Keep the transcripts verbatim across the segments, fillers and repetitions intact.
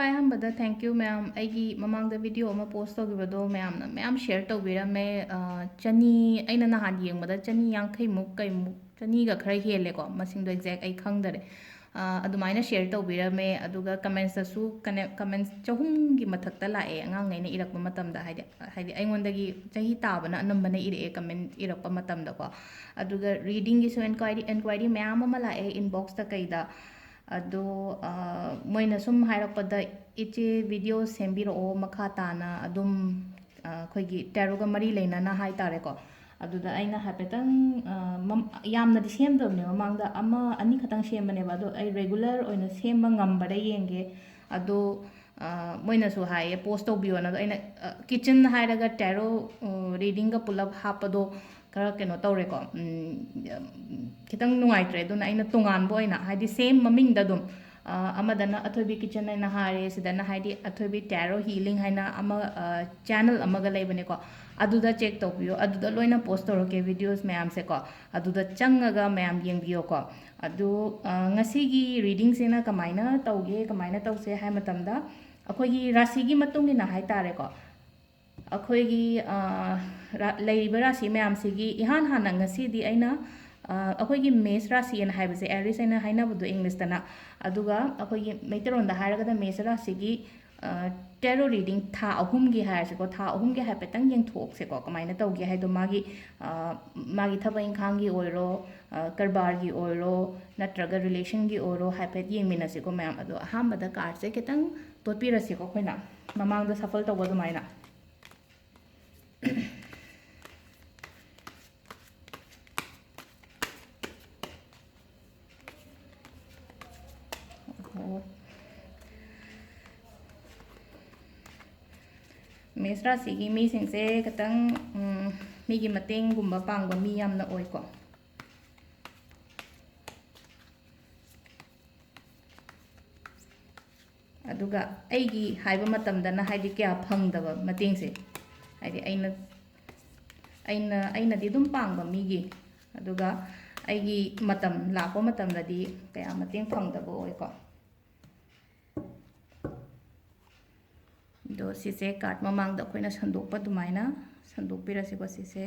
ꯑꯍꯥꯟꯕꯗ thank you ꯃꯌꯥꯝ꯫ ꯑꯩꯒꯤ ꯃꯃꯥꯡꯗ video ꯑꯃ post ꯇꯧꯈꯤꯕꯗꯣ ꯃꯌꯥꯝꯅ ꯃꯌꯥꯝ share ꯇꯧꯕꯤꯔꯝꯃꯦ꯫ ꯑ, ꯆꯅꯤ, ꯑꯩꯅ ꯅꯍꯥꯟ ꯌꯦꯡꯕꯗ ꯆꯅꯤ ꯌꯥꯡꯈꯩꯃꯨꯛ ꯀꯩꯃꯨꯛ, ꯆꯅꯤꯒ ꯈꯔ ꯍꯦꯜꯂꯦꯀꯣ, ꯃꯁꯤꯡꯗꯣ exact ꯑꯩ ꯈꯪꯗꯔꯦ꯫ ꯑ, ꯑꯗꯨꯃꯥꯏꯅ share ꯇꯧꯕꯤꯔꯝꯃꯦ꯫ ꯑꯗꯨꯒ comments ꯇꯁꯨ ꯀꯅꯦ-, comments ꯆꯍꯨꯝꯒꯤ ꯃꯊꯛꯇ ꯂꯥꯛꯑꯦ ꯑꯉꯥꯡꯈꯩꯅ ꯏꯔꯛꯄ ꯃꯇꯝꯗ, ꯍꯥꯏꯗꯤ, ꯍꯥꯏꯗꯤ ꯑꯩꯉꯣꯟꯗꯒꯤ ꯆꯍꯤ ꯇꯥꯕꯅ ꯑꯅꯝꯕꯅ ꯏꯔꯛꯑꯦ comment ꯏꯔꯛꯄ ꯃꯇꯝꯗꯀꯣ꯫ ꯑꯗꯨꯒ reading ꯒꯤꯁꯨ enquiry, enquiry ꯃꯌꯥꯝ ꯑꯃ ꯂꯥꯛꯑꯦ inbox ꯇ ꯀꯩꯗ꯫ ꯑꯗꯣ, ꯑ, ꯃꯣꯏꯅ ꯁꯨꯝ ꯍꯥꯏꯔꯛꯄꯗ, "ꯏꯆꯦ, video ꯁꯦꯝꯕꯤꯔꯛꯑꯣ, ꯃꯈꯥ ꯇꯥꯅ ꯑꯗꯨꯝ, ꯑ, ꯑꯩꯈꯣꯏꯒꯤ tarot ꯒ ꯃꯔꯤ ꯂꯩꯅꯅ" ꯍꯥꯏꯇꯥꯔꯦꯀꯣ꯫ ꯑꯗꯨꯗ ꯑꯩꯅ ꯍꯥꯏꯐꯦꯠꯇꯪ, ꯑ, ꯃꯝ-, ꯌꯥꯝꯅꯗꯤ ꯁꯦꯝꯗꯕꯅꯦ, ꯃꯃꯥꯡꯗ ꯑꯃ ꯑꯅꯤ ꯈꯛꯇꯪ ꯁꯦꯝꯕꯅꯦꯕ, ꯑꯗꯣ ꯑꯩ regular ꯑꯣꯏꯅ ꯁꯦꯝꯕ ꯉꯝꯕꯔ ꯌꯦꯡꯒꯦ꯫ ꯑꯗꯣ, ꯑ, ꯃꯣꯏꯅꯁꯨ ꯍꯥꯏꯌꯦ post ꯇꯧꯕꯤꯌꯣꯅ, ꯑꯗꯣ ꯑꯩꯅ, ꯑ, kitchen ꯍꯥꯏꯔꯒ tarot, ꯑ, reading ꯒ ꯄꯨꯂꯞ ꯍꯥꯞꯄꯗꯣ ꯈꯔ ꯀꯩꯅꯣ ꯇꯧꯔꯦꯀꯣ, ꯎꯝ, ꯈꯤꯇꯪ ꯅꯨꯡꯉꯥꯏꯇ꯭ꯔꯦ꯫ ꯑꯗꯨꯅ ꯑꯩꯅ ꯇꯣꯉꯥꯟꯕ ꯑꯣꯏꯅ, ꯍꯥꯏꯗꯤ same ꯃꯃꯤꯡꯗ ꯑꯗꯨꯝ, ꯑ, ꯑꯃꯗꯅ ꯑꯊꯣꯏꯕꯤ kitchen ꯍꯥꯏꯅ ꯍꯥꯏꯔꯦ, ꯁꯤꯗꯅ ꯍꯥꯏꯗꯤ ꯑꯊꯣꯏꯕꯤ tarot healing ꯍꯥꯏꯅ ꯑꯃ, ꯑ, channel ꯑꯃꯒ ꯂꯩꯕꯅꯦꯀꯣ, ꯑꯗꯨꯗ check ꯇꯧꯕꯤꯌꯣ, ꯑꯗꯨꯗ ꯂꯣꯏꯅ post ꯇꯧꯔꯛꯀꯦ videos ꯃꯌꯥꯝꯁꯦꯀꯣ, ꯑꯗꯨꯗ ꯆꯪꯉꯒ ꯃꯌꯥꯝ ꯌꯦꯡꯕꯤꯌꯣꯀꯣ꯫ ꯑꯗꯨ, ꯑ, ꯉꯁꯤꯒꯤ reading ꯁꯤꯅ ꯀꯃꯥꯏꯅ ꯇꯧꯒꯦ, ꯀꯃꯥꯏꯅ ꯇꯧꯁꯦ ꯍꯥꯏ ꯃꯇꯝꯗ, ꯑꯩꯈꯣꯏꯒꯤ ꯔꯥꯁꯤꯒꯤ ꯃꯇꯨꯡ ꯏꯟꯅ ꯍꯥꯏꯇꯥꯔꯦꯀꯣ, ꯑꯩꯈꯣꯏꯒꯤ, ꯑ, ꯔꯥ-, ꯂꯩꯔꯤꯕ ꯔꯥꯁꯤ ꯃꯌꯥꯝꯁꯤꯒꯤ ꯏꯍꯥꯟ ꯍꯥꯟꯅ ꯉꯁꯤꯗꯤ ꯑꯩꯅ, ꯑ, ꯑꯩꯈꯣꯏꯒꯤ ꯃꯦꯁ ꯔꯥꯁꯤ ꯑꯅ ꯍꯥꯏꯕꯁꯦ, ꯑꯦꯔꯤꯁ ꯍꯥꯏꯅ ꯍꯥꯏꯅꯕꯗꯣ ꯏꯪꯂꯤꯁꯇꯅ, ꯑꯗꯨꯒ ꯑꯩꯈꯣꯏꯒꯤ ꯃꯩꯇꯩꯔꯣꯟꯗ ꯍꯥꯏꯔꯒꯅ ꯃꯦꯁ ꯔꯥꯁꯤꯒꯤ, ꯑ, tarot reading ꯊꯥ ꯑꯍꯨꯝꯒꯤ ꯍꯥꯏꯔꯁꯤꯀꯣ, ꯊꯥ ꯑꯍꯨꯝꯒꯤ ꯍꯥꯏꯐꯦꯠꯇꯪ ꯌꯦꯡꯊꯣꯛꯁꯦꯀꯣ, ꯀꯃꯥꯏꯅ ꯇꯧꯒꯦ ꯍꯥꯏꯗꯣ, ꯃꯥꯒꯤ, ꯑ, ꯃꯥꯒꯤ ꯊꯕꯛ ꯏꯪꯈꯥꯡꯒꯤ ꯑꯣꯏꯔꯣ, ꯑ, ꯀꯔꯕꯥꯔꯒꯤ ꯑꯣꯏꯔꯣ, ꯅꯠꯇ꯭ꯔꯒ relation ꯒꯤ ꯑꯣꯏꯔꯣ, ꯍꯥꯏꯐꯦꯠ ꯌꯦꯡꯃꯤꯟꯅꯁꯤꯀꯣ ꯃꯌꯥꯝ꯫ ꯑꯗꯣ ꯑꯍꯥꯟꯕꯗ card ꯁꯦ ꯈꯤꯇꯪ ꯇꯣꯠꯄꯤꯔꯁꯤꯀꯣ ꯑꯩꯈꯣꯏꯅ, ꯃꯃꯥꯡꯗ shuffle ꯇꯧꯕ ꯑꯗꯨꯃꯥꯏꯅ꯫ ꯑꯣ꯫ ꯃꯦꯁ ꯔꯥꯁꯤꯒꯤ ꯃꯤꯁꯤꯡꯁꯦ ꯈꯤꯇꯪ, ꯎꯝ, ꯃꯤꯒꯤ ꯃꯇꯦꯡꯒꯨꯝꯕ ꯄꯥꯡꯕ ꯃꯤ ꯌꯥꯝꯅ ꯑꯣꯏꯀꯣ꯫ ꯑꯗꯨꯒ ꯑꯩꯒꯤ ꯍꯥꯏꯕ ꯃꯇꯝꯗꯅ ꯍꯥꯏꯗꯤ ꯀꯌꯥ ꯐꯪꯗꯕ ꯃꯇꯦꯡꯁꯦ, ꯍꯥꯏꯗꯤ ꯑꯩꯅ, ꯑꯩꯅ, ꯑꯩꯅꯗꯤ ꯑꯗꯨꯝ ꯄꯥꯡꯕ ꯃꯤꯒꯤ, ꯑꯗꯨꯒ ꯑꯩꯒꯤ ꯃꯇꯝ ꯂꯥꯛꯄ ꯃꯇꯝꯗꯗꯤ ꯀꯌꯥ ꯃꯇꯦꯡ ꯐꯪꯗꯕ ꯑꯣꯏꯀꯣ꯫ ꯑꯗꯣ ꯁꯤꯁꯦ card ꯃꯃꯥꯡꯗ ꯑꯩꯈꯣꯏꯅ ꯁꯟꯗꯣꯛꯄ ꯑꯗꯨꯃꯥꯏꯅ ꯁꯟꯗꯣꯛꯄꯤꯔꯁꯤꯀꯣ꯫ ꯁꯤꯁꯦ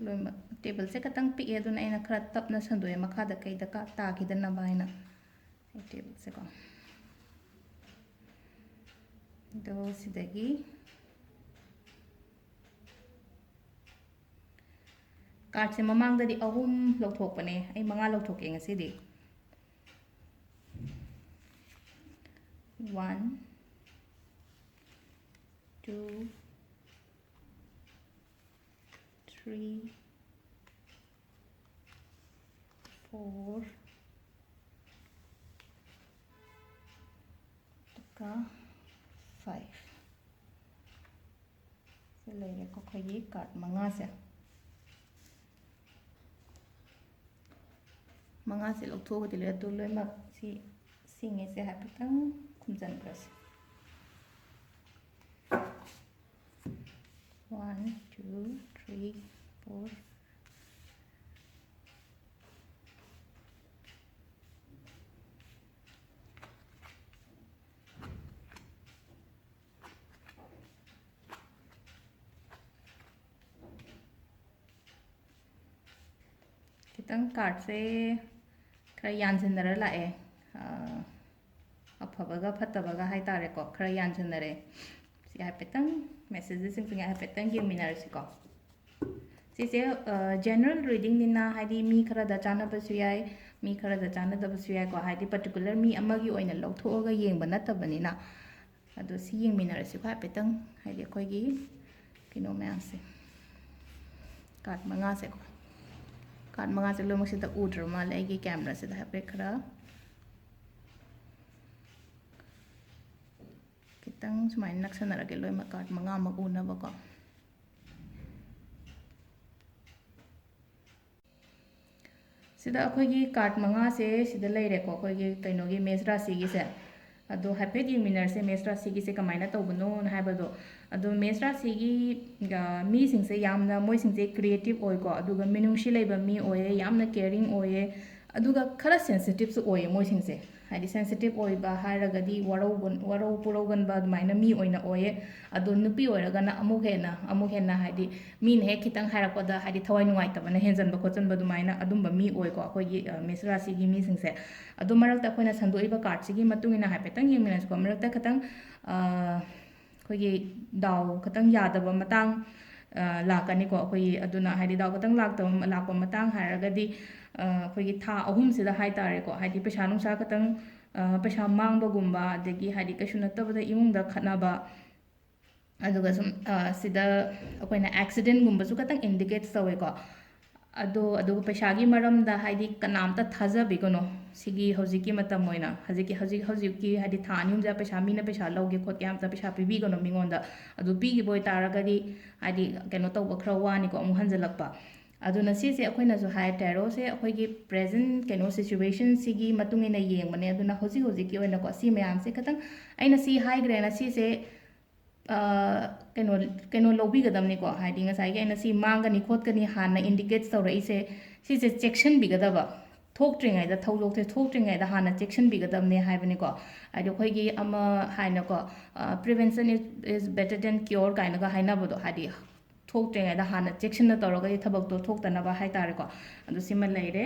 ꯂꯣꯏꯅꯃꯛ ꯇꯦꯕꯜꯁꯦ ꯈꯤꯇꯪ ꯄꯤꯛꯑꯦ, ꯑꯗꯨꯅ ꯑꯩꯅ ꯈꯔ ꯇꯞꯅ ꯁꯟꯗꯣꯛꯑꯦ, ꯃꯈꯥꯗ ꯀꯩꯗ ꯀꯥ-, ꯇꯥꯈꯤꯗꯅꯕ ꯍꯥꯏꯅ꯫ ꯑꯩ ꯇꯦꯕꯜꯁꯦꯀꯣ꯫ ꯑꯗꯣ ꯁꯤꯗꯒꯤ cardꯁꯦ ꯃꯃꯥꯡꯗꯗꯤ ꯑꯍꯨꯝ ꯂꯧꯊꯣꯛꯄꯅꯦ, ꯑꯩ ꯃꯉꯥ ꯂꯧꯊꯣꯛꯀꯦ ꯉꯁꯤꯗꯤ꯫ One, two, three, four, ꯑꯗꯨꯒ five꯫ ꯁꯤ ꯂꯩꯔꯦꯀꯣ ꯑꯩꯈꯣꯏꯒꯤ card ꯃꯉꯥꯁꯦ꯫ ꯃꯉꯥꯁꯦ ꯂꯧꯊꯣꯛꯑꯒꯗꯤ ꯂꯣꯏꯔꯦ꯫ ꯑꯗꯨ ꯂꯣꯏꯅꯃꯛ ꯁꯤ ꯁꯤꯡꯉꯤꯁꯦ ꯍꯥꯏꯐꯦꯠꯇꯪ ꯈꯨꯝꯖꯤꯟꯈ꯭ꯔꯁꯦ꯫ One, two, three, four. ꯈꯤꯇꯪ cardꯁꯦ ꯈꯔ ꯌꯥꯟꯁꯤꯟꯅꯔ ꯂꯥꯛꯑꯦ꯫ ꯑꯥ, ꯑꯐꯕꯒ ꯐꯠꯇꯕꯒ ꯍꯥꯏꯇꯥꯔꯦꯀꯣ, ꯈꯔ ꯌꯥꯟꯁꯤꯟꯅꯔꯦ꯫ ꯁꯤ ꯍꯥꯏꯐꯦꯠꯇꯪ, messageꯁꯤꯡꯁꯦ ꯍꯥꯏꯐꯦꯠꯇꯪ ꯌꯦꯡꯃꯤꯟꯅꯔꯁꯤꯀꯣ꯫ ꯁꯤꯁꯦ, ꯑ, general readingꯅꯤꯅ, ꯍꯥꯏꯗꯤ ꯃꯤ ꯈꯔꯗ ꯆꯥꯟꯅꯕꯁꯨ ꯌꯥꯏ, ꯃꯤ ꯈꯔꯗ ꯆꯥꯟꯅꯗꯕꯁꯨ ꯌꯥꯏꯀꯣ, ꯍꯥꯏꯗꯤ particular ꯃꯤ ꯑꯃꯒꯤ ꯑꯣꯏꯅ ꯂꯧꯊꯣꯛꯑꯒ ꯌꯦꯡꯕ ꯅꯠꯇꯕꯅꯤꯅ꯫ ꯑꯗꯣ ꯁꯤ ꯌꯦꯡꯃꯤꯟꯅꯔꯁꯤꯀꯣ ꯍꯥꯏꯐꯦꯠꯇꯪ, ꯍꯥꯏꯗꯤ ꯑꯩꯈꯣꯏꯒꯤ ꯀꯩꯅꯣ ꯃꯌꯥꯝꯁꯦ, card ꯃꯉꯥꯁꯦꯀꯣ꯫ Card ꯃꯉꯥꯁꯦ ꯂꯣꯏꯅꯃꯛꯁꯤꯗ ꯎꯗ꯭ꯔꯕ ꯃꯥꯜꯂꯦ ꯑꯩꯒꯤ cameraꯁꯤꯗ꯫ ꯍꯥꯏꯐꯦꯠ ꯈꯔ ꯈꯤꯇꯪ ꯁꯨꯃꯥꯏꯅ ꯅꯛꯁꯟꯅꯔꯒꯦ, ꯂꯣꯏꯅꯃꯛ card ꯃꯉꯥꯃꯛ ꯎꯅꯕꯀꯣ꯫ ꯁꯤꯗ ꯑꯩꯈꯣꯏꯒꯤ card ꯃꯉꯥꯁꯦ ꯁꯤꯗ ꯂꯩꯔꯦꯀꯣ, ꯑꯩꯈꯣꯏꯒꯤ ꯀꯩꯅꯣꯒꯤ ꯃꯦꯁ ꯔꯥꯁꯤꯒꯤꯁꯦ꯫ ꯑꯗꯣ ꯍꯥꯏꯐꯦꯠ ꯌꯦꯡꯃꯤꯟꯅꯔꯁꯦ, ꯃꯦꯁ ꯔꯥꯁꯤꯒꯤꯁꯦ ꯀꯃꯥꯏꯅ ꯇꯧꯕꯅꯣꯅ ꯍꯥꯏꯕꯗꯣ꯫ ꯑꯗꯣ ꯃꯦꯁ ꯔꯥꯁꯤꯒꯤ, ꯑ, ꯃꯤꯁꯤꯡꯁꯦ ꯌꯥꯝꯅ, ꯃꯣꯏꯁꯤꯡꯁꯦ ꯀ꯭ꯔꯤꯌꯦꯇꯤꯞ ꯑꯣꯏꯀꯣ, ꯑꯗꯨꯒ ꯃꯤꯅꯨꯡꯁꯤ ꯂꯩꯕ ꯃꯤ ꯑꯣꯏꯌꯦ, ꯌꯥꯝꯅ ꯀꯦꯌꯔꯤꯡ ꯑꯣꯏꯌꯦ, ꯑꯗꯨꯒ ꯈꯔ ꯁꯦꯟꯁꯤꯇꯤꯞꯁꯨ ꯑꯣꯏꯌꯦ ꯃꯣꯏꯁꯤꯡꯁꯦ꯫ ꯍꯥꯏꯗꯤ ꯁꯦꯟꯁꯤꯇꯤꯞ ꯑꯣꯏꯕ ꯍꯥꯏꯔꯒꯗꯤ ꯋꯥꯔꯧꯕ-, ꯋꯥꯔꯧ ꯄꯨꯔꯧꯒꯟꯕ ꯑꯗꯨꯃꯥꯏꯅ ꯃꯤ ꯑꯣꯏꯅ ꯑꯣꯏꯌꯦ꯫ ꯑꯗꯣ ꯅꯨꯄꯤ ꯑꯣꯏꯔꯒꯅ ꯑꯃꯨꯛ ꯍꯦꯟꯅ, ꯑꯃꯨꯛ ꯍꯦꯟꯅ ꯍꯥꯏꯗꯤ ꯃꯤꯅ ꯍꯦꯛ ꯈꯤꯇꯪ ꯍꯥꯏꯔꯛꯄꯗ ꯍꯥꯏꯗꯤ ꯊꯋꯥꯏ ꯅꯨꯡꯉꯥꯏꯇꯕꯅ ꯍꯦꯟꯖꯟꯕ ꯈꯣꯠꯆꯟꯕ ꯑꯗꯨꯃꯥꯏꯅ ꯑꯗꯨꯝꯕ ꯃꯤ ꯑꯣꯏꯀꯣ ꯑꯩꯈꯣꯏꯒꯤ, ꯑ, ꯃꯦꯁ ꯔꯥꯁꯤꯒꯤ ꯃꯤꯁꯤꯡꯁꯦ꯫ ꯑꯗꯣ ꯃꯔꯛꯇ ꯑꯩꯈꯣꯏꯅ ꯁꯟꯗꯣꯛꯏꯕ ꯀꯥꯔꯠꯁꯤꯒꯤ ꯃꯇꯨꯡ ꯏꯟꯅ ꯍꯥꯏꯐꯦꯠꯇꯪ ꯌꯦꯡꯃꯤꯟꯅꯁꯤꯀꯣ꯫ ꯃꯔꯛꯇ ꯈꯤꯇꯪ, ꯑ, ꯑꯩꯈꯣꯏꯒꯤ ꯗꯥꯎ ꯈꯤꯇꯪ ꯌꯥꯗꯕ ꯃꯇꯥꯡ, ꯑ, ꯂꯥꯛꯀꯅꯤꯀꯣ꯫ ꯑꯩꯈꯣꯏꯒꯤ ꯑꯗꯨꯅ ꯍꯥꯏꯗꯤ ꯗꯥꯎ ꯈꯤꯇꯪ ꯂꯥꯛꯇꯕ, ꯂꯥꯛꯄ ꯃꯇꯥꯡ ꯍꯥꯏꯔꯒꯗꯤ, ꯑ, ꯑꯩꯈꯣꯏꯒꯤ ꯊꯥ ꯑꯍꯨꯝꯁꯤꯗ ꯍꯥꯏꯇꯥꯔꯦꯀꯣ, ꯍꯥꯏꯗꯤ ꯄꯩꯁꯥ ꯅꯨꯡꯁꯥ ꯈꯤꯇꯪ, ꯑ, ꯄꯩꯁꯥ ꯃꯥꯡꯕꯒꯨꯝꯕ, ꯑꯗꯒꯤ ꯍꯥꯏꯗꯤ ꯀꯩꯁꯨ ꯅꯠꯇꯕꯗ ꯏꯃꯨꯡꯗ ꯈꯠꯅꯕ, ꯑꯗꯨꯒ ꯁꯨꯝ, ꯑ, ꯁꯤꯗ ꯑꯩꯈꯣꯏꯅ ꯑꯦꯛꯁꯤꯗꯦꯟꯒꯨꯝꯕꯁꯨ ꯈꯤꯇꯪ ꯏꯟꯗꯤꯀꯦꯠ ꯇꯧꯋꯦꯀꯣ꯫ ꯑꯗꯣ, ꯑꯗꯨꯒ ꯄꯩꯁꯥꯒꯤ ꯃꯔꯝꯗ ꯍꯥꯏꯗꯤ ꯀꯅꯥꯝꯇ ꯊꯥꯖꯕꯤꯒꯅꯣ꯫ ꯁꯤꯒꯤ ꯍꯧꯖꯤꯛꯀꯤ ꯃꯇꯝ ꯑꯣꯏꯅ, ꯍꯧꯖꯤꯛꯀꯤ, ꯍꯧꯖꯤꯛ, ꯍꯧꯖꯤꯛꯀꯤ ꯍꯥꯏꯗꯤ ꯊꯥ ꯑꯅꯤ ꯑꯍꯨꯝꯁꯤꯗ ꯄꯩꯁꯥ, ꯃꯤꯅ ꯄꯩꯁꯥ ꯂꯧꯒꯦ ꯈꯣꯠꯀꯦ ꯑꯝꯇ ꯄꯩꯁꯥ ꯄꯤꯕꯤꯒꯅꯣ ꯃꯤꯉꯣꯟꯗ꯫ ꯑꯗꯨ ꯄꯤꯈꯤꯕ ꯑꯣꯏꯇꯥꯔꯒꯗꯤ ꯍꯥꯏꯗꯤ ꯀꯩꯅꯣ ꯇꯧꯕ ꯈꯔ ꯋꯥꯅꯤꯀꯣ, ꯑꯃꯨꯛ ꯍꯟꯖꯤꯜꯂꯛꯄ꯫ ꯑꯗꯨꯅ ꯁꯤꯁꯦ ꯑꯩꯈꯣꯏꯅꯁꯨ ꯍꯥꯏ, ꯇꯦꯔꯣꯁꯦ ꯑꯩꯈꯣꯏꯒꯤ ꯄ꯭ꯔꯦꯖꯦꯟ ꯀꯩꯅꯣ ꯁꯤꯆꯨꯋꯦꯁꯟꯁꯤꯒꯤ ꯃꯇꯨꯡ ꯏꯟꯅ ꯌꯦꯡꯕꯅꯦ꯫ ꯑꯗꯨꯅ ꯍꯧꯖꯤꯛ ꯍꯧꯖꯤꯛꯀꯤ ꯑꯣꯏꯅꯀꯣ ꯁꯤ ꯃꯌꯥꯝꯁꯦ ꯈꯤꯇꯪ, ꯑꯩꯅ ꯁꯤ ꯍꯥꯏꯈ꯭ꯔꯦꯅ ꯁꯤꯁꯦ, ꯑ, ꯀꯩꯅꯣ, ꯀꯩꯅꯣ ꯂꯧꯕꯤꯒꯗꯕꯅꯤꯀꯣ꯫ ꯍꯥꯏꯗꯤ ꯉꯁꯥꯏꯒꯤ ꯑꯩꯅ ꯁꯤ ꯃꯥꯡꯒꯅꯤ ꯈꯣꯠꯀꯅꯤ ꯍꯥꯟꯅ ꯏꯟꯗꯤꯀꯦꯠ ꯇꯧꯔꯛꯏꯁꯦ, ꯁꯤꯁꯦ ꯆꯦꯛꯁꯤꯟꯕꯤꯒꯗꯕ꯫ ꯊꯣꯛꯇ꯭ꯔꯤꯉꯩꯗ, ꯊꯧꯗꯣꯛꯁꯦ ꯊꯣꯛꯇ꯭ꯔꯤꯉꯩꯗ ꯍꯥꯟꯅ ꯆꯦꯛꯁꯤꯟꯕꯤꯒꯗꯕꯅꯦ ꯍꯥꯏꯕꯅꯤꯀꯣ꯫ ꯍꯥꯏꯗꯤ ꯑꯩꯈꯣꯏꯒꯤ ꯑꯃ ꯍꯥꯏꯅꯀꯣ, "Prevention is better than cure" ꯀꯥꯏꯅꯒ ꯍꯥꯏꯅꯕꯗꯣ, ꯍꯥꯏꯗꯤ ꯊꯣꯛꯇ꯭ꯔꯤꯉꯩꯗ ꯍꯥꯟꯅ ꯆꯦꯛꯁꯤꯟꯅ ꯇꯧꯔꯒꯗꯤ ꯊꯕꯛꯇꯣ ꯊꯣꯛꯇꯅꯕ ꯍꯥꯏꯇꯥꯔꯦꯀꯣ꯫ ꯑꯗꯨ ꯁꯤꯃ ꯂꯩꯔꯦ꯫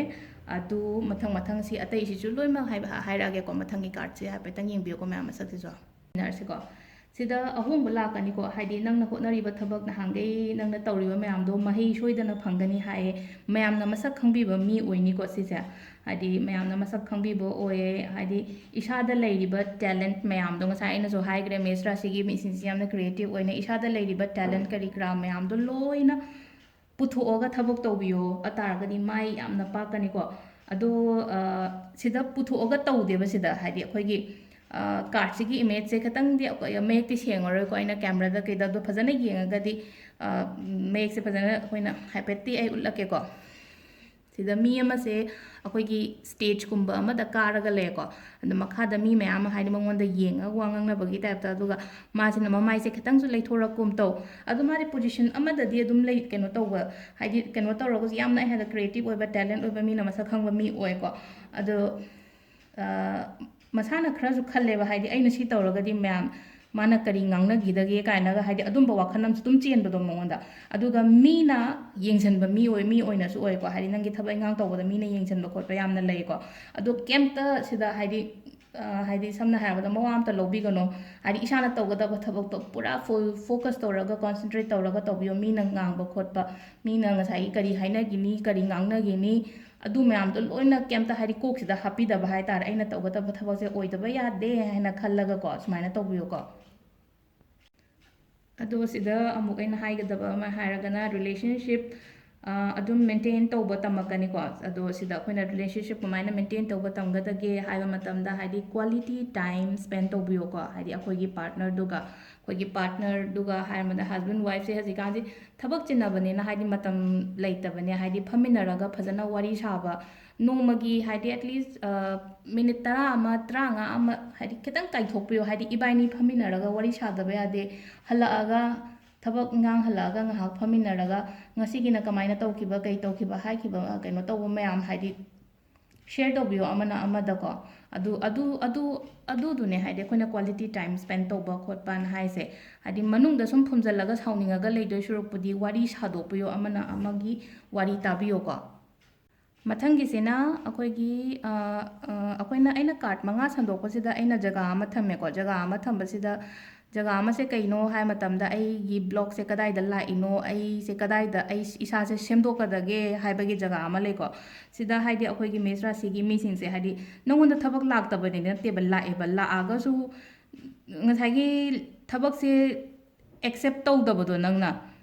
ꯑꯗꯨ ꯃꯊꯪ ꯃꯊꯪ ꯁꯤ ꯑꯇꯩꯁꯤꯁꯨ ꯂꯣꯏꯅꯃꯛ ꯍꯥꯏꯕ-, ꯍꯥꯏꯔꯛꯑꯒꯦꯀꯣ꯫ ꯃꯊꯪꯒꯤ ꯀꯥꯔꯠꯁꯦ ꯍꯥꯏꯐꯦꯠꯇꯪ ꯌꯦꯡꯕꯤꯌꯨꯀꯣ ꯃꯌꯥꯝ, ꯃꯁꯛꯁꯤꯁꯨ꯫ ꯌꯦꯡꯃꯤꯟꯅꯔꯁꯤꯀꯣ꯫ ꯁꯤꯗ ꯑꯍꯣꯡꯕ ꯂꯥꯛꯀꯅꯤꯀꯣ, ꯍꯥꯏꯗꯤ ꯅꯪꯅ ꯍꯣꯠꯅꯔꯤꯕ ꯊꯕꯛ, ꯅꯍꯥꯟꯈꯩ ꯅꯪꯅ ꯇꯧꯔꯤꯕ ꯃꯌꯥꯝꯗꯣ ꯃꯍꯩ ꯁꯣꯏꯗꯅ ꯐꯪꯒꯅꯤ ꯍꯥꯏꯌꯦ꯫ ꯃꯌꯥꯝꯅ ꯃꯁꯛ ꯈꯪꯕꯤꯕ ꯃꯤ ꯑꯣꯏꯅꯤꯀꯣ ꯁꯤꯁꯦ, ꯍꯥꯏꯗꯤ ꯃꯌꯥꯝꯅ ꯃꯁꯛ ꯈꯪꯕꯤꯕ ꯑꯣꯏꯌꯦ꯫ ꯍꯥꯏꯗꯤ ꯏꯁꯥꯗ ꯂꯩꯔꯤꯕ ꯇꯦꯂꯦꯟꯠ ꯃꯌꯥꯝꯗꯣ, ꯉꯁꯥꯏ ꯑꯩꯅꯁꯨ ꯍꯥꯏꯈ꯭ꯔꯦ, ꯃꯦꯁ ꯔꯥꯁꯤꯒꯤ ꯃꯤꯁꯤꯡꯁꯦ ꯌꯥꯝꯅ ꯀ꯭ꯔꯤꯌꯦꯇꯤꯞ ꯑꯣꯏꯅ, ꯏꯁꯥꯗ ꯂꯩꯔꯤꯕ ꯇꯦꯂꯦꯟꯠ ꯀꯔꯤ ꯀꯔꯥ ꯃꯌꯥꯝꯗꯣ ꯂꯣꯏꯅ ꯄꯨꯊꯣꯛꯑꯒ ꯊꯕꯛ ꯇꯧꯕꯤꯌꯣ ꯍꯥꯏ ꯇꯥꯔꯒꯗꯤ ꯃꯥꯏ ꯌꯥꯝꯅ ꯄꯥꯛꯀꯅꯤꯀꯣ꯫ ꯑꯗꯣ, ꯑ, ꯁꯤꯗ ꯄꯨꯊꯣꯛꯑꯒ ꯇꯧꯗꯦꯕ ꯁꯤꯗ, ꯍꯥꯏꯗꯤ ꯑꯩꯈꯣꯏꯒꯤ, ꯑ, ꯀꯥꯔꯠꯁꯤꯒꯤ ꯏꯃꯦꯖꯁꯦ ꯈꯤꯇꯪꯗꯤ ꯑꯩꯈꯣꯏ ꯃꯌꯦꯛꯇꯤ ꯁꯦꯡꯉꯔꯣꯏꯀꯣ, ꯑꯩꯅ ꯀꯦꯃꯦꯔꯥꯗ ꯀꯩꯗ ꯑꯗꯣ ꯐꯖꯅ ꯌꯦꯡꯉꯒꯗꯤ, ꯑ, ꯃꯌꯦꯛꯁꯦ ꯐꯖꯅ ꯑꯩꯈꯣꯏꯅ ꯍꯥꯏꯐꯦꯠꯇꯤ ꯑꯩ ꯎꯠꯂꯛꯀꯦꯀꯣ꯫ ꯁꯤꯗ ꯃꯤ ꯑꯃꯁꯦ ꯑꯩꯈꯣꯏꯒꯤ ꯁ꯭ꯇꯦꯖꯀꯨꯝꯕ ꯑꯃꯗ ꯀꯥꯔꯒ ꯂꯩꯀꯣ꯫ ꯑꯗ ꯃꯈꯥꯗ ꯃꯤ ꯃꯌꯥꯝ ꯑꯃ ꯍꯥꯏꯗꯤ ꯃꯉꯣꯟꯗ ꯌꯦꯡꯉꯒ ꯋꯥ ꯉꯥꯡꯅꯕꯒꯤ ꯇꯥꯏꯞꯇ, ꯑꯗꯨꯒ ꯃꯥꯁꯤꯅ ꯃꯃꯥꯏꯁꯦ ꯈꯤꯇꯪꯁꯨ ꯂꯩꯊꯣꯔꯛꯀꯨꯝ ꯇꯧ꯫ ꯑꯗꯣ ꯃꯥꯗꯤ ꯄꯣꯖꯤꯁꯟ ꯑꯃꯗꯗꯤ ꯑꯗꯨꯝ ꯂꯩ, ꯀꯩꯅꯣ ꯇꯧꯕ, ꯍꯥꯏꯗꯤ ꯀꯩꯅꯣ ꯇꯧꯔꯒꯁꯨ ꯌꯥꯝꯅ ꯍꯦꯟꯅ ꯀ꯭ꯔꯤꯌꯦꯇꯤꯞ ꯑꯣꯏꯕ, ꯇꯦꯂꯦꯟꯠ ꯑꯣꯏꯕ, ꯃꯤꯅ ꯃꯁꯛ ꯈꯪꯕ ꯃꯤ ꯑꯣꯏꯀꯣ꯫ ꯑꯗꯣ ꯑ, ꯃꯁꯥꯅ ꯈꯔꯁꯨ ꯈꯜꯂꯦꯕ, ꯍꯥꯏꯗꯤ ꯑꯩꯅ ꯁꯤ ꯇꯧꯔꯒꯗꯤ ꯃꯌꯥꯝ, ꯃꯥꯅ ꯀꯔꯤ ꯉꯥꯡꯅꯈꯤꯗꯒꯦ ꯀꯥꯏꯅꯒ, ꯍꯥꯏꯗꯤ ꯑꯗꯨꯝꯕ ꯋꯥꯈꯜ ꯑꯃꯁꯨ ꯑꯗꯨꯝ ꯆꯦꯟꯕꯗꯣ ꯃꯉꯣꯟꯗ꯫ ꯑꯗꯨꯒ ꯃꯤꯅ ꯌꯦꯡꯁꯤꯟꯕ ꯃꯤ ꯑꯣꯏ, ꯃꯤ ꯑꯣꯏꯅꯁꯨ ꯑꯣꯏꯀꯣ, ꯍꯥꯏꯗꯤ ꯅꯪꯒꯤ ꯊꯕꯛ ꯏꯪꯈꯥꯡ ꯇꯧꯕꯗ ꯃꯤꯅ ꯌꯦꯡꯁꯤꯟꯕ ꯈꯣꯠꯄ ꯌꯥꯝꯅ ꯂꯩꯀꯣ꯫ ꯑꯗꯣ ꯀꯩꯝꯇ ꯁꯤꯗ ꯍꯥꯏꯗꯤ, ꯑ, ꯍꯥꯏꯗꯤ ꯁꯝꯅ ꯍꯥꯏꯔꯕꯗ ꯃꯋꯥ ꯑꯝꯇ ꯂꯧꯕꯤꯒꯅꯣ꯫ ꯍꯥꯏꯗꯤ ꯏꯁꯥꯅ ꯇꯧꯒꯗꯕ ꯊꯕꯛꯇꯣ ꯄꯨꯔꯥ ꯐꯨꯜ ꯐꯣꯀꯁ ꯇꯧꯔꯒ, ꯀꯣꯟꯁꯦꯟꯇ꯭ꯔꯦꯠ ꯇꯧꯔꯒ ꯇꯧꯕꯤꯌꯣ꯫ ꯃꯤꯅ ꯉꯥꯡꯕ ꯈꯣꯠꯄ, ꯃꯤꯅ ꯉꯁꯥꯏꯒꯤ ꯀꯔꯤ ꯍꯥꯏꯅꯈꯤꯅꯤ, ꯀꯔꯤ ꯉꯥꯡꯅꯈꯤꯅꯤ, ꯑꯗꯨ ꯃꯌꯥꯝꯗꯣ ꯂꯣꯏꯅ ꯀꯩꯝꯇ ꯍꯥꯏꯗꯤ ꯀꯣꯛꯁꯤꯗ ꯍꯥꯞꯄꯤꯗꯕ ꯍꯥꯏꯇꯥꯔꯦ꯫ ꯑꯩꯅ ꯇꯧꯒꯗꯕ ꯊꯕꯛꯁꯦ ꯑꯣꯏꯗꯕ ꯌꯥꯗꯦ ꯍꯥꯏꯅ ꯈꯜꯂꯒꯀꯣ, ꯁꯨꯃꯥꯏꯅ ꯇꯧꯕꯤꯌꯨꯀꯣ꯫ ꯑꯗꯣ ꯁꯤꯗ ꯑꯃꯨꯛ ꯑꯩꯅ ꯍꯥꯏꯒꯗꯕ ꯑꯃ ꯍꯥꯏꯔꯒꯅ, ꯔꯤꯂꯦꯁꯟꯁꯤꯞ ꯑꯗꯨꯝ ꯃꯦꯟꯇꯦꯟ ꯇꯧꯕ ꯇꯝꯃꯛꯀꯅꯤꯀꯣ꯫ ꯑꯗꯣ ꯁꯤꯗ ꯑꯩꯈꯣꯏꯅ ꯔꯤꯂꯦꯁꯟꯁꯤꯞ ꯀꯃꯥꯏꯅ ꯃꯦꯟꯇꯦꯟ ꯇꯧꯕ ꯇꯝꯒꯗꯒꯦ ꯍꯥꯏꯕ ꯃꯇꯝꯗ, ꯍꯥꯏꯗꯤ ꯀ꯭ꯋꯥꯂꯤꯇꯤ ꯇꯥꯏꯝ ꯁ꯭ꯄꯦꯟ ꯇꯧꯕꯤꯌꯣꯀꯣ꯫ ꯍꯥꯏꯗꯤ ꯑꯩꯈꯣꯏꯒꯤ ꯄꯥꯔꯠꯅꯔꯗꯨꯒ, ꯑꯩꯈꯣꯏꯒꯤ ꯄꯥꯔꯠꯅꯔꯗꯨꯒ ꯍꯥꯏꯔꯕꯗ, ꯍꯁꯕꯦꯟ ꯋꯥꯏꯐꯁꯦ ꯍꯧꯖꯤꯛꯀꯥꯟꯁꯤ ꯊꯕꯛ ꯆꯤꯟꯅꯕꯅꯤꯅ ꯍꯥꯏꯗꯤ ꯃꯇꯝ ꯂꯩꯇꯕꯅꯦ, ꯍꯥꯏꯗꯤ ꯐꯝꯃꯤꯟꯅꯔꯒ ꯐꯖꯅ ꯋꯥꯔꯤ ꯁꯥꯕ, ꯅꯣꯡꯃꯒꯤ ꯍꯥꯏꯗꯤ ꯑꯦꯠꯂꯤꯁ ꯃꯤꯅꯤꯠ ꯇꯔꯥ ꯑꯃ, ꯇꯔꯥꯃꯉꯥ ꯑꯃ, ꯍꯥꯏꯗꯤ ꯈꯤꯇꯪ ꯀꯥꯏꯊꯣꯛꯄꯤꯌꯣ꯫ ꯍꯥꯏꯗꯤ ꯏꯕꯥꯏꯅꯤ ꯐꯝꯃꯤꯟꯅꯔꯒ ꯋꯥꯔꯤ ꯁꯥꯗꯕ ꯌꯥꯗꯦ꯫ ꯍꯜꯂꯛꯑꯒ, ꯊꯕꯛ ꯏꯟꯈꯥꯡ ꯍꯜꯂꯛꯑꯒ ꯉꯥꯏꯍꯥꯛ ꯐꯝꯃꯤꯟꯅꯔꯒ ꯉꯁꯤꯒꯤꯅ ꯀꯃꯥꯏꯅ ꯇꯧꯈꯤꯕ, ꯀꯩ ꯇꯧꯈꯤꯕ, ꯍꯥꯏꯈꯤꯕ, ꯑ, ꯀꯩꯅꯣ ꯇꯧꯕ ꯃꯌꯥꯝ ꯍꯥꯏꯗꯤ ꯁꯤꯌꯔ ꯇꯧꯕꯤꯌꯣ ꯑꯃꯅ ꯑꯃꯗꯀꯣ꯫ ꯑꯗꯨ, ꯑꯗꯨ, ꯑꯗꯨ, ꯑꯗꯨꯗꯨꯅꯦ ꯍꯥꯏꯗꯤ ꯑꯩꯈꯣꯏꯅ ꯀ꯭ꯋꯥꯂꯤꯇꯤ ꯇꯥꯏꯝ ꯁ꯭ꯄꯦꯟ ꯇꯧꯕ ꯈꯣꯠꯄꯅ ꯍꯥꯏꯁꯦ꯫ ꯍꯥꯏꯗꯤ ꯃꯅꯨꯡꯗ ꯁꯨꯝ ꯐꯨꯝꯖꯜꯂꯒ ꯁꯥꯎꯅꯤꯡꯉꯒ ꯂꯩꯗꯣꯏ ꯁꯔꯨꯛꯄꯨꯗꯤ ꯋꯥꯔꯤ ꯁꯥꯗꯣꯛꯄꯤꯌꯣ, ꯑꯃꯅ ꯑꯃꯒꯤ ꯋꯥꯔꯤ ꯇꯥꯕꯤꯌꯣꯀꯣ꯫ ꯃꯊꯪꯒꯤꯁꯤꯅ ꯑꯩꯈꯣꯏꯒꯤ, ꯑ, ꯑ, ꯑꯩꯈꯣꯏꯅ, ꯑꯩꯅ ꯀꯥꯔꯠ ꯃꯉꯥ ꯁꯟꯗꯣꯛꯄꯁꯤꯗ ꯑꯩꯅ ꯖꯒꯥ ꯑꯃ ꯊꯝꯃꯦꯀꯣ꯫ ꯖꯒꯥ ꯑꯃ ꯊꯝꯕꯁꯤꯗ, ꯖꯒꯥ ꯑꯃꯁꯦ ꯀꯩꯅꯣ ꯍꯥꯏ ꯃꯇꯝꯗ, ꯑꯩꯒꯤ ꯕ꯭ꯂꯣꯛꯁꯦ ꯀꯗꯥꯏꯗ ꯂꯥꯛꯏꯅꯣ, ꯑꯩꯁꯦ ꯀꯗꯥꯏꯗ ꯑꯩ ꯏꯁꯥꯁꯦ ꯁꯦꯝꯗꯣꯛꯀꯗꯒꯦ ꯍꯥꯏꯕꯒꯤ ꯖꯒꯥ ꯑꯃ ꯂꯩꯀꯣ꯫ ꯁꯤꯗ ꯍꯥꯏꯗꯤ ꯑꯩꯈꯣꯏꯒꯤ ꯃꯦꯁ ꯔꯥꯁꯤꯒꯤ ꯃꯤꯁꯤꯡꯁꯦ, ꯍꯥꯏꯗꯤ ꯅꯪꯉꯣꯟꯗ ꯊꯕꯛ ꯂꯥꯛꯇꯕꯗꯤ ꯅꯠꯇꯦꯕ, ꯂꯥꯛꯑꯦꯕ, ꯂꯥꯛꯑꯒꯁꯨ ꯉꯁꯥꯏꯒꯤ ꯊꯕꯛꯁꯦ ꯑꯦꯛꯁꯦꯞ ꯇꯧꯗꯕꯗꯣ ꯅꯪꯅ,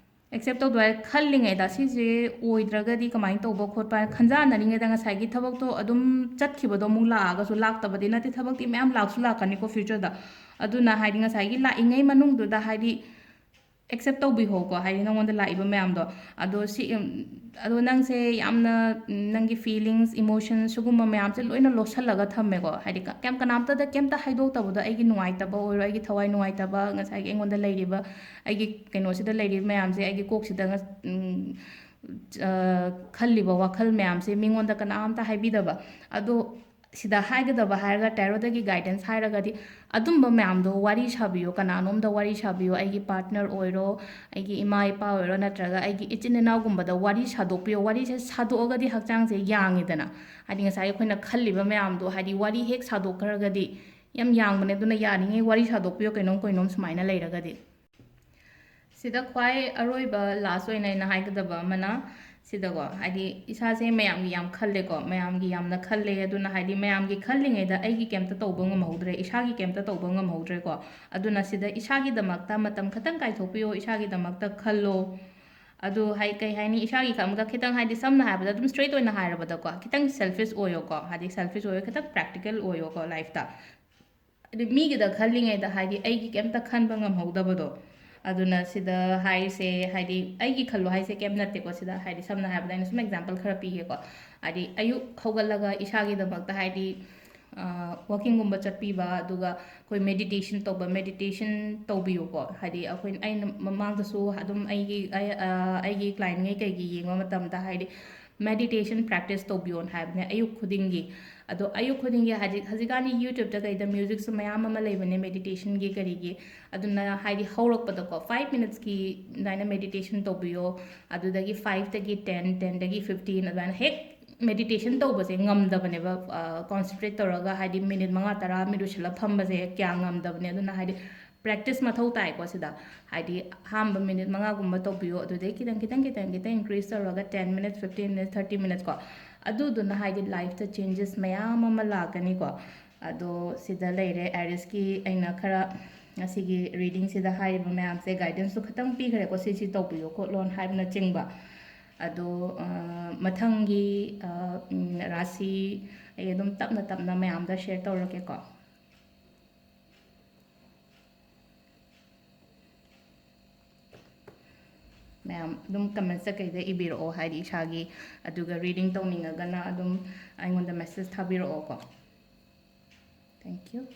ꯑꯦꯛꯁꯦꯞ ꯇꯧꯗꯣꯏ ꯈꯜꯂꯤꯉꯩꯗ, ꯁꯤꯁꯦ ꯑꯣꯏꯗ꯭ꯔꯒꯗꯤ ꯀꯃꯥꯏꯅ ꯇꯧꯕ ꯈꯣꯠꯄ ꯍꯥꯏꯅ ꯈꯟꯖꯥꯟꯅꯔꯤꯉꯩꯗ, ꯉꯁꯥꯏꯒꯤ ꯊꯕꯛꯇꯣ ꯑꯗꯨꯝ ꯆꯠꯈꯤꯕꯗꯣ ꯑꯃꯨꯛ ꯂꯥꯛꯑꯒꯁꯨ, ꯂꯥꯛꯇꯕꯗꯤ ꯅꯠꯇꯦ, ꯊꯕꯛꯇꯤ ꯃꯌꯥꯝ ꯂꯥꯛꯁꯨ ꯂꯥꯛꯀꯅꯤꯀꯣ ꯐ꯭ꯌꯨꯆꯔꯗ꯫ ꯑꯗꯨꯅ ꯍꯥꯏꯗꯤ ꯉꯁꯥꯏꯒꯤ ꯂꯥꯛꯏꯉꯩ ꯃꯅꯨꯡꯗꯨꯗ ꯍꯥꯏꯗꯤ ꯑꯦꯛꯁꯦꯞ ꯇꯧꯕꯤꯍꯧꯀꯣ, ꯍꯥꯏꯗꯤ ꯅꯪꯉꯣꯟꯗ ꯂꯥꯛꯏꯕ ꯃꯌꯥꯝꯗꯣ꯫ ꯑꯗꯣ ꯁꯤ, ꯎꯝ, ꯑꯗꯣ ꯅꯪꯁꯦ ꯌꯥꯝꯅ, ꯎꯝ, ꯅꯪꯒꯤ feelings, emotion ꯁꯤꯒꯨꯝꯕ ꯃꯌꯥꯝꯁꯦ ꯂꯣꯏꯅ ꯂꯣꯠꯁꯤꯜꯂꯒ ꯊꯝꯃꯦꯀꯣ꯫ ꯍꯥꯏꯗꯤ ꯀ-, ꯀꯩꯝ, ꯀꯅꯥꯝꯇꯗ ꯀꯩꯝꯇ ꯍꯥꯏꯗꯣꯛꯇꯕꯗꯣ, ꯑꯩꯒꯤ ꯅꯨꯡꯉꯥꯏꯇꯕ ꯑꯣꯏꯔꯣ, ꯑꯩꯒꯤ ꯊꯋꯥꯏ ꯅꯨꯡꯉꯥꯏꯇꯕ, ꯉꯁꯥꯏꯒꯤ ꯑꯩꯉꯣꯟꯗ ꯂꯩꯔꯤꯕ, ꯑꯩꯒꯤ ꯀꯩꯅꯣꯁꯤꯗ ꯂꯩꯔꯤꯕ ꯃꯌꯥꯝꯁꯦ, ꯑꯩꯒꯤ ꯀꯣꯛꯁꯤꯗ ꯉ-, ꯎꯝ, ꯑ, ꯈꯜꯂꯤꯕ ꯋꯥꯈꯜ ꯃꯌꯥꯝꯁꯦ ꯃꯤꯉꯣꯟꯗ ꯀꯅꯥꯝꯇ ꯍꯥꯏꯕꯤꯗꯕ꯫ ꯑꯗꯣ ꯁꯤꯗ ꯍꯥꯏꯒꯗꯕ ꯍꯥꯏꯔꯒ, ꯇꯦꯔꯣꯗꯒꯤ guidance ꯍꯥꯏꯔꯒꯗꯤ, ꯑꯗꯨꯝꯕ ꯃꯌꯥꯝꯗꯣ ꯋꯥꯔꯤ ꯁꯥꯕꯤꯌꯣ, ꯀꯅꯥꯅꯣꯝꯗ ꯋꯥꯔꯤ ꯁꯥꯕꯤꯌꯣ, ꯑꯩꯒꯤ partner ꯑꯣꯏꯔꯣ, ꯑꯩꯒꯤ ꯏꯃꯥ ꯏꯄꯥ ꯑꯣꯏꯔꯣ, ꯅꯠꯇ꯭ꯔꯒ ꯑꯩꯒꯤ ꯏꯆꯤꯟ ꯏꯅꯥꯎꯒꯨꯝꯕꯗ ꯋꯥꯔꯤ ꯁꯥꯗꯣꯛꯄꯤꯌꯣ꯫ ꯋꯥꯔꯤꯁꯦ ꯁꯥꯗꯣꯛꯑꯒꯗꯤ ꯍꯛꯆꯥꯡꯁꯦ ꯌꯥꯡꯉꯤꯗꯅ, ꯍꯥꯏꯗꯤ ꯉꯁꯥꯏ ꯑꯩꯈꯣꯏꯅ ꯈꯜꯂꯤꯕ ꯃꯌꯥꯝꯗꯣ, ꯍꯥꯏꯗꯤ ꯋꯥꯔꯤ ꯍꯦꯛ ꯁꯥꯗꯣꯛꯈ꯭ꯔꯒꯗꯤ ꯌꯥꯝ ꯌꯥꯡꯕꯅꯦ꯫ ꯑꯗꯨꯅ ꯌꯥꯔꯤꯉꯩ ꯋꯥꯔꯤ ꯁꯥꯗꯣꯛꯄꯤꯌꯣ, ꯀꯩꯅꯣꯝ ꯀꯩꯅꯣꯝ ꯁꯨꯃꯥꯏꯅ ꯂꯩꯔꯒꯗꯤ꯫ ꯁꯤꯗ ꯈ꯭ꯋꯥꯏ ꯑꯔꯣꯏꯕ, last ꯑꯣꯏꯅ ꯑꯩꯅ ꯍꯥꯏꯒꯗꯕ ꯑꯃꯅ, ꯁꯤꯗꯀꯣ, ꯍꯥꯏꯗꯤ ꯏꯁꯥꯁꯦ ꯃꯌꯥꯝꯒꯤ ꯌꯥꯝ ꯈꯜꯂꯦꯀꯣ, ꯃꯌꯥꯝꯒꯤ ꯌꯥꯝꯅ ꯈꯜꯂꯦ꯫ ꯑꯗꯨꯅ ꯍꯥꯏꯗꯤ ꯃꯌꯥꯝꯒꯤ ꯈꯜꯂꯤꯉꯩꯗ ꯑꯩꯒꯤ ꯀꯩꯝꯇ ꯇꯧꯕ ꯉꯝꯍꯧꯗ꯭ꯔꯦ, ꯏꯁꯥꯒꯤ ꯀꯩꯝꯇ ꯇꯧꯕ ꯉꯝꯍꯧꯗ꯭ꯔꯦꯀꯣ꯫ ꯑꯗꯨꯅ ꯁꯤꯗ ꯏꯁꯥꯒꯤꯗꯃꯛꯇ ꯃꯇꯝ ꯈꯇꯪ ꯀꯥꯏꯊꯣꯛꯄꯤꯌꯣ, ꯏꯁꯥꯒꯤꯗꯃꯛꯇ ꯈꯜꯂꯣ꯫ ꯑꯗꯨ ꯍꯥꯏ-, ꯀꯩ ꯍꯥꯏꯅꯤ, ꯏꯁꯥꯒꯤ ꯈꯟꯕꯗ ꯈꯤꯇꯪ, ꯍꯥꯏꯗꯤ ꯁꯝꯅ ꯍꯥꯏꯔꯕꯗ ꯑꯗꯨꯝ straight ꯑꯣꯏꯅ ꯍꯥꯏꯔꯕꯗꯀꯣ, ꯈꯤꯇꯪ selfish ꯑꯣꯏꯌꯣꯀꯣ, ꯍꯥꯏꯗꯤ selfish ꯑꯣꯏꯌꯣ, ꯈꯤꯇꯪ practical ꯑꯣꯏꯌꯣꯀꯣ lifeꯇ꯫ ꯑꯗꯨ ꯃꯤꯒꯤꯗ ꯈꯜꯂꯤꯉꯩꯗ, ꯍꯥꯏꯗꯤ, ꯑꯩꯒꯤ ꯀꯩꯝꯇ ꯈꯟꯕ ꯉꯝꯍꯧꯗꯕꯗꯣ꯫ ꯑꯗꯨꯅ ꯁꯤꯗ ꯍꯥꯏꯔꯤꯁꯦ, ꯍꯥꯏꯗꯤ, ꯑꯩꯒꯤ ꯈꯜꯂꯣ ꯍꯥꯏꯁꯦ ꯀꯩꯝ ꯅꯠꯇꯦꯀꯣ꯫ ꯁꯤꯗ, ꯍꯥꯏꯗꯤ, ꯁꯝꯅ ꯍꯥꯏꯔꯕꯗ, ꯑꯩꯅ ꯁꯨꯝ example ꯈꯔ ꯄꯤꯒꯦꯀꯣ꯫ ꯍꯥꯏꯗꯤ, ꯑꯌꯨꯛ ꯍꯧꯒꯠꯂꯒ ꯏꯁꯥꯒꯤꯗꯃꯛꯇ, ꯍꯥꯏꯗꯤ, ꯑ, walkingꯒꯨꯝꯕ ꯆꯠꯄꯤꯕ, ꯑꯗꯨꯒ ꯑꯩꯈꯣꯏ meditation ꯇꯧꯕ, meditation ꯇꯧꯕꯤꯌꯨꯀꯣ꯫ ꯍꯥꯏꯗꯤ, ꯑꯩꯈꯣꯏ, ꯑꯩꯅ ꯃꯃꯥꯡꯗꯁꯨ ꯑꯗꯨꯝ ꯑꯩꯒꯤ, ꯑꯩ, ꯑ, ꯑꯩꯒꯤ clientꯉꯩ ꯀꯩꯒꯤ ꯌꯦꯡꯕ ꯃꯇꯝꯗ, ꯍꯥꯏꯗꯤ, meditation practice ꯇꯧꯕꯤꯌꯣꯅ ꯍꯥꯏꯕꯅꯦ ꯑꯌꯨꯛ ꯈꯨꯗꯤꯡꯒꯤ꯫ ꯑꯗꯣ ꯑꯌꯨꯛ ꯈꯨꯗꯤꯡꯒꯤ ꯍꯧꯖꯤꯛ, ꯍꯧꯖꯤꯛꯀꯥꯟꯗꯤ YouTubeꯇ ꯀꯩꯗ musicꯁꯨ ꯃꯌꯥꯝ ꯑꯃ ꯂꯩꯕꯅꯦ meditationꯒꯤ ꯀꯔꯤꯒꯤ꯫ ꯑꯗꯨꯅ ꯍꯥꯏꯗꯤ ꯍꯧꯔꯛꯄꯗꯀꯣ five minutesꯀꯤ ꯑꯗꯨꯃꯥꯏꯅ meditation ꯇꯧꯕꯤꯌꯣ꯫ ꯑꯗꯨꯗꯒꯤ fiveꯇꯒꯤ ten, tenꯗꯒꯤ fifteen ꯑꯗꯨꯃꯥꯏꯅ ꯍꯦꯛ meditation ꯇꯧꯕꯁꯦ ꯉꯝꯗꯕꯅꯦꯕ, ꯑ, concentrate ꯇꯧꯔꯒ ꯍꯥꯏꯗꯤ minute ꯃꯉꯥ ꯇꯔꯥ ꯃꯤꯠ ꯎꯏꯁꯤꯜꯂ ꯐꯝꯕꯁꯦ ꯀꯌꯥ ꯉꯝꯗꯕꯅꯦ꯫ ꯑꯗꯨꯅ ꯍꯥꯏꯗꯤ practice ꯃꯊꯧ ꯇꯥꯏꯀꯣ ꯁꯤꯗ꯫ ꯍꯥꯏꯗꯤ ꯑꯍꯥꯟꯕ minute ꯃꯉꯥꯒꯨꯝꯕ ꯇꯧꯕꯤꯌꯣ, ꯑꯗꯨꯗꯩ ꯈꯤꯇꯪ, ꯈꯤꯇꯪ, ꯈꯤꯇꯪ, ꯈꯤꯇꯪ increase ꯇꯧꯔꯒ ten minutes, fifteen minutes, thirty minutes ꯀꯣ꯫ ꯑꯗꯨꯗꯨꯅ ꯍꯥꯏꯗꯤ lifeꯇ changes ꯃꯌꯥꯝ ꯑꯃ ꯂꯥꯛꯀꯅꯤꯀꯣ꯫ ꯑꯗꯣ ꯁꯤꯗ ꯂꯩꯔꯦ Aries-ꯀꯤ ꯑꯩꯅ ꯈꯔ ꯉꯁꯤꯒꯤ readingꯁꯤꯗ ꯍꯥꯏꯔꯤꯕ ꯃꯌꯥꯝꯁꯦ, guidanceꯁꯨ ꯈꯤꯇꯪ ꯄꯤꯈ꯭ꯔꯦꯀꯣ, ꯁꯤ, ꯁꯤ ꯇꯧꯕꯤꯌꯣ ꯈꯣꯠꯂꯣꯅ ꯍꯥꯏꯕꯅꯆꯤꯡꯕ꯫ ꯑꯗꯣ, ꯑ, ꯃꯊꯪꯒꯤ, ꯑ, ꯎꯝ, ꯔꯥꯁꯤ ꯑꯩ ꯑꯗꯨꯝ ꯇꯞꯅ ꯇꯞꯅ ꯃꯌꯥꯝꯗ share ꯇꯧꯔꯛꯀꯦꯀꯣ꯫ ꯃꯌꯥꯝ ꯑꯗꯨꯝ comments ꯀꯩꯗ ꯏꯕꯤꯔꯛꯑꯣ, ꯍꯥꯏꯗꯤ ꯏꯁꯥꯒꯤ, ꯑꯗꯨꯒ reading ꯇꯧꯅꯤꯡꯉꯒꯅ ꯑꯗꯨꯝ ꯑꯩꯉꯣꯟꯗ message ꯊꯥꯕꯤꯔꯛꯑꯣꯀꯣ. Thank you.